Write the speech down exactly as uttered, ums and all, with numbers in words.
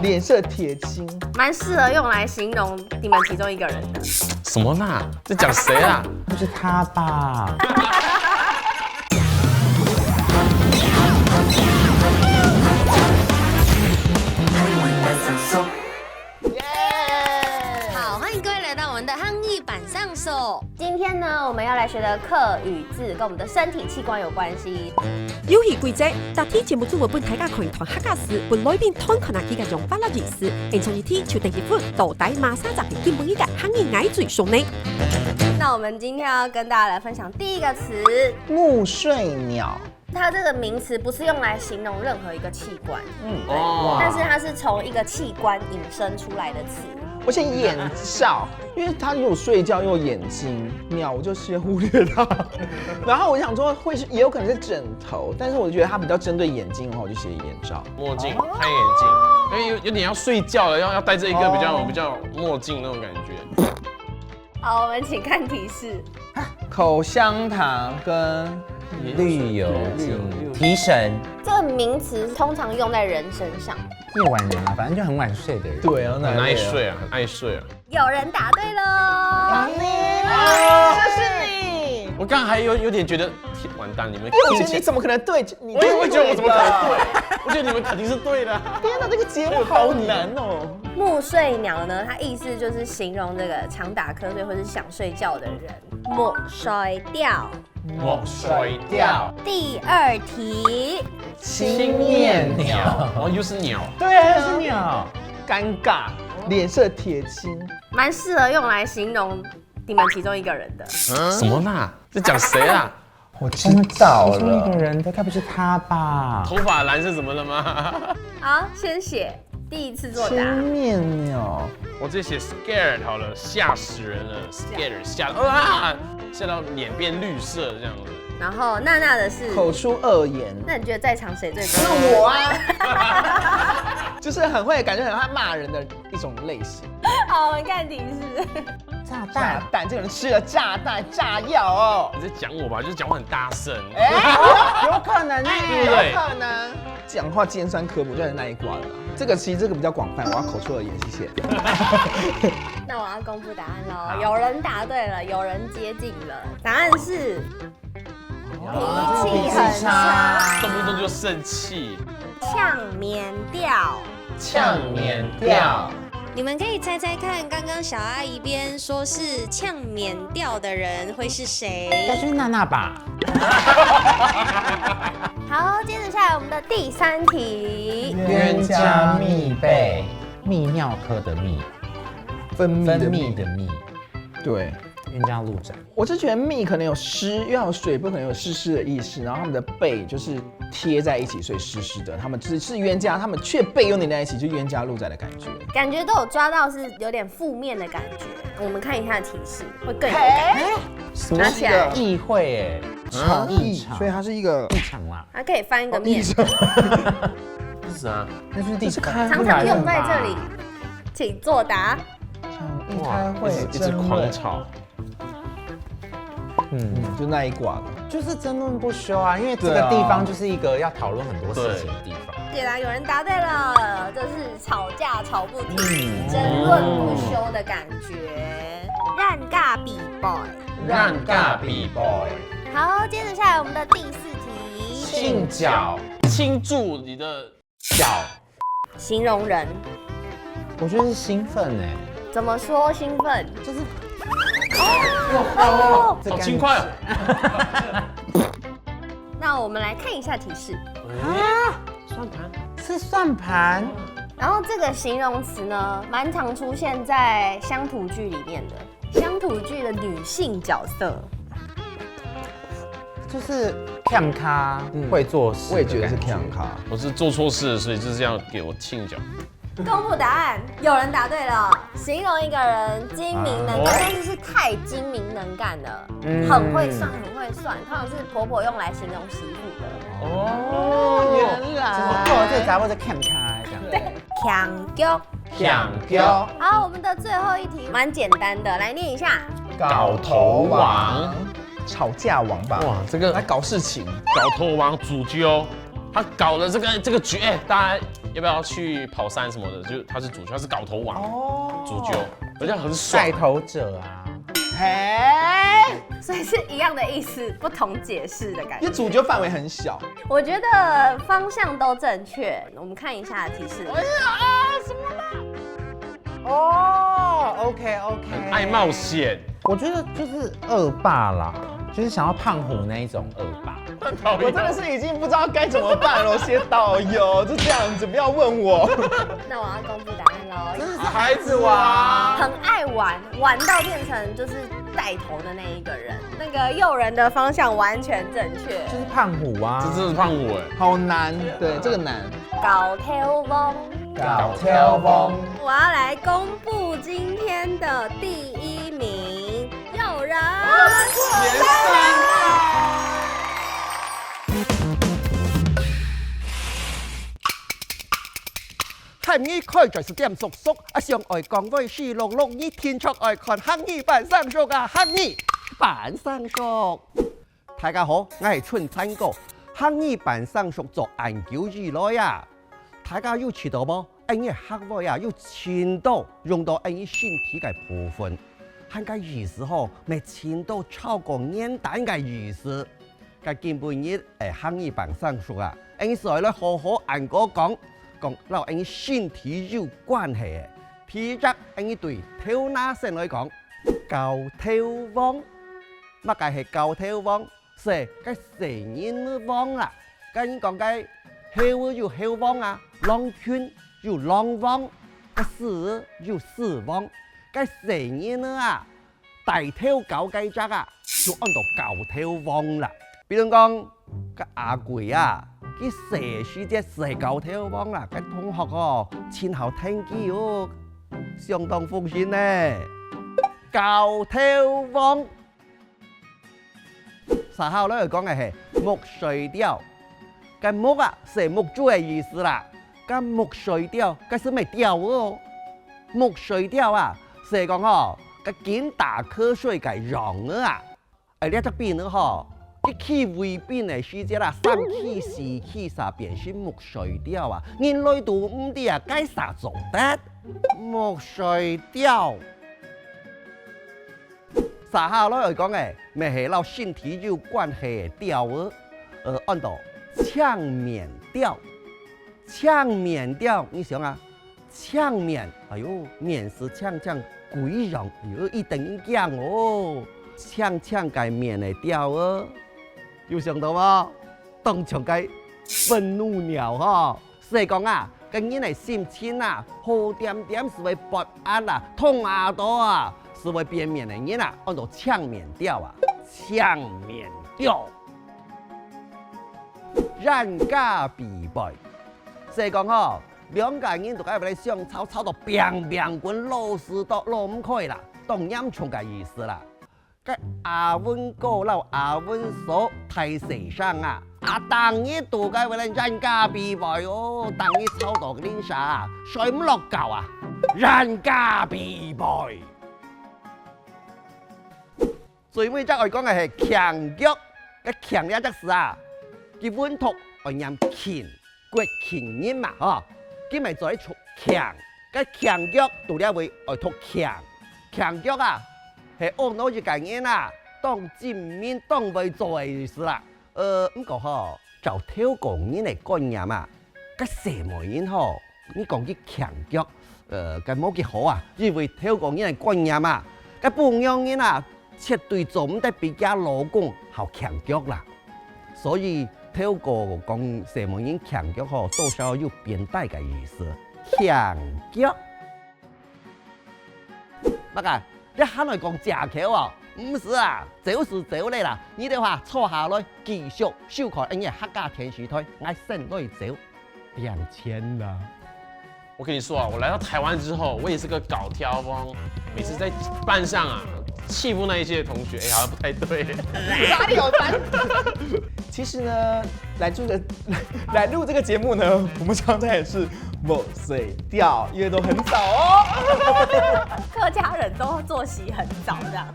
脸色铁青。蛮适合用来形容你们其中一个人的。什么啦？在讲谁啊？不是他吧？好，欢迎各位来到我们的汉语版上手。今天呢，我们要来学的客语字跟我们的身体器官有关系。游戏规则：答题节目组会分大家看一段客家书，分來賓看看啊佢个用法啦意思。演唱一題就等於分，到底麼儕个根本一个客語愛最熟呢？那我们今天要跟大家来分享第一个词，目睡鸟。它这个名词不是用来形容任何一个器官，哦，但是它是从一个器官引申出来的词。我先眼罩，因为他又睡觉又眼睛，鸟我就先忽略它。然后我想说会是也有可能是枕头，但是我觉得它比较针对眼睛的话，我就写眼罩。墨镜、太阳眼镜，因为有有点要睡觉了，要要戴这一个比较、哦比较墨镜那种感觉。好，我们请看提示。口香糖跟绿油精、提神，这个名词通常用在人身上。夜晚人啊，反正就很晚睡的人。对啊，很爱睡啊，很爱睡啊。有人答对了。就是你。我刚刚还有有点觉得，天完蛋，你们因为我觉得你怎么可能对？你我也会觉得我怎么可能对？我觉得你们肯定是对的啊。天哪，这个节目好难哦。目睡鸟呢，它意思就是形容这个常打瞌睡或是想睡觉的人。目睡鸟。我睡觉。第二题，青面鸟，哦，又是鸟。对啊，又是鸟。尴尬，脸色铁青。蛮适合用来形容你们其中一个人的。什么啦？在讲谁啊？我知道了，其中一个人，该不是他吧？头发蓝是怎么了吗？好，先写第一次作答。青面鸟，我直接写 scared 好了，吓死人了，scared 吓啊，吓到脸变绿色这样子。然后娜娜的是，口出恶言。那你觉得在场谁最多？是我啊，就是很会，感觉很会骂人的一种类型。好，我们看提示。炸炸弹，弹，这个人吃了炸弹、炸药哦。你在讲我吧？就是讲话很大声。哎，有可能呢。对不对有可能讲话尖酸刻薄，就是那一挂的啦。这个其实这个比较广泛，我要口出恶言，谢谢。那我要公布答案喽。有人答对了，有人接近了。答案是脾气很差，动不动就生气。呛面调。呛面调。你们可以猜猜看，刚刚小阿姨边说是呛面调的人会是谁？该是娜娜吧？好，接着下来我们的第三题，冤家蜜背，泌尿科的泌，分泌的分泌泌。的泌，对，冤家路窄。我是觉得蜜可能有湿，因为有水部可能有湿湿的意思，然后他们的背就是贴在一起，所以湿湿的。他们就是是冤家，他们却背又黏在一起，就冤家路窄的感觉。感觉都有抓到是有点负面的感觉。我们看一下提示，会更有感觉。什么拿起来议会哎，场议场，所以它是一个议场啦，它可以翻一个面，是啊，那就是地就是看常常用在这里，请作答。一开会一直一直狂吵。嗯，嗯，就那一挂的。就是争论不休啊，因为这对啊个地方就是一个要讨论很多事情的地方。解答有人答对了，这是吵架吵不停、争论不休的感觉。尴尬比 boy。尴尬比 boy，好，接着下来我们的第四题，性交庆祝你的小形容人我觉得是兴奋哎，怎么说兴奋？就是哦，这个好轻快哦。那我们来看一下提示。啊，算盘是算盘，然后这个形容词呢，蛮常出现在乡土剧里面的。乡土剧的女性角色，就是看咖会做事，我也觉得是看咖。我是做错事了，所以就是要给我庆祝。公布答案，有人答对了。形容一个人精明能干，但是是太精明能干了，嗯很会算，很会算，通常是婆婆用来形容媳妇的。哦，原来做这杂货在看咖这样。强调。强调好，我们的最后一题蛮简单的，来念一下。搞头王，吵架王吧。哇，这个来搞事情。搞头王主揪，他搞的这个这个局，哎，大家要不要去跑山什么的？就他是主角，他是搞头王，哦主角，而且很爽带。头者啊，哎，所以是一样的意思，不同解释的感觉。因为主角范围很小。我觉得方向都正确，我们看一下提示。哎呀，什么啦？哦，OK OK，很爱冒险，我觉得就是恶霸啦，就是想要胖虎那一种恶霸。很讨厌。我真的是已经不知道该怎么办了，谢导游，就这样子，不要问我。那我要公布答案喽。真的是孩子王。很爱玩，玩到变成就是带头的那一个人，那个诱人的方向完全正确。就是胖虎啊，这真的是胖虎哎。好难，对，这个难。搞头翁，搞跳风。我要来公布今天的第一名，诱人。喊你開嘴是點叔叔，啊想愛講話是六六，你聽著愛看喊你扮生熟啊，喊你扮生熟。大家好，𠊎係春燦哥，喊你扮生熟做恁久以來啊，大家有知道無？𠊎个客話啊，有盡多用到𠊎身體个部分，還个意思吼，乜盡多超過原單个意思。 該今晡日个客語扮生熟啊，𠊎就愛來好好恁過講，講摎𠊎身體有關係个。第一隻，𠊎對頭那先來講，搞頭王。麼个係搞頭王？係該細人仔王啦。該人講該猴仔有猴王啊，狼群有狼王，該獅仔有獅王，該細人仔啊， 帶頭搞該隻啊，就安到搞頭王啦。比如講，該阿貴啊，佢細時節係搞頭王啦，該同學哦，盡好聽佢哦，相當風神呢。搞頭王。接下來講个係目水鳥，該目啊，係目珠个意思啦。該目水鳥，該係乜鳥哦？目水鳥啊，係講吼，該緊打瞌睡个羊仔啊。哎，這隻兵仔吼，一去圍兵个時節啦，三去四去煞變成目水鳥啊，人類都毋知啊，該煞做得。目水鳥。接下來愛講个，乜係摎身體有關係个鳥仔，呃，安到青面鳥。青面鳥，你想啊， 青面，哎喲，面係青青鬼樣，哎喲，一等驚哦。青青个面个鳥仔，有想到無？當像該憤怒鳥吼。係講啊，該人个心情啊，好恬恬係會發閼啊，痛啊到啊，係會變面个人啊，安到青面鳥啊，青面鳥。冤家比背。 係講吼，兩個人都該會相吵，吵到拚拚滾，摎屎都摎毋開啦，當嚴重个意思啦。該阿文哥摎阿文嫂大先生啊，啊，逐日都該會冤家比背哦，逐日吵到鄰舍啊，睡毋落覺啊，冤家比背。 最尾一隻愛講个係強腳，該強這隻字啊，佢文讀愛念勤，國勤人嘛吼，佢乜做得讀強，該強腳到這位愛讀強，強腳啊，係惡腦一個人啊，當精明當會做个意思啦。呃，毋過吼，照頭過人个觀念啊， 該細妹人吼，你講佢強腳，呃，該無幾好啊，因為頭過人个觀念啊，該餔娘人啊，絕對做毋得比厥老公好強腳啦。所以頭過講細妹人強腳吼，多少有貶低个意思。強腳。 麼个？你還來講藉口哦？毋係啊，走就走咧啦，你兜啊坐下來繼續收看𠊎个客家電視台，𠊎先來走，領錢啦。我跟你说啊，我来到台湾之后，我也是个搞挑风，每次在班上啊欺负那一些同学，哎、好像不太对。哪里有单？其实呢，来录的来录这个节目呢，我们常常也是没睡觉，因为都很早哦。客家人都作息很早，这样。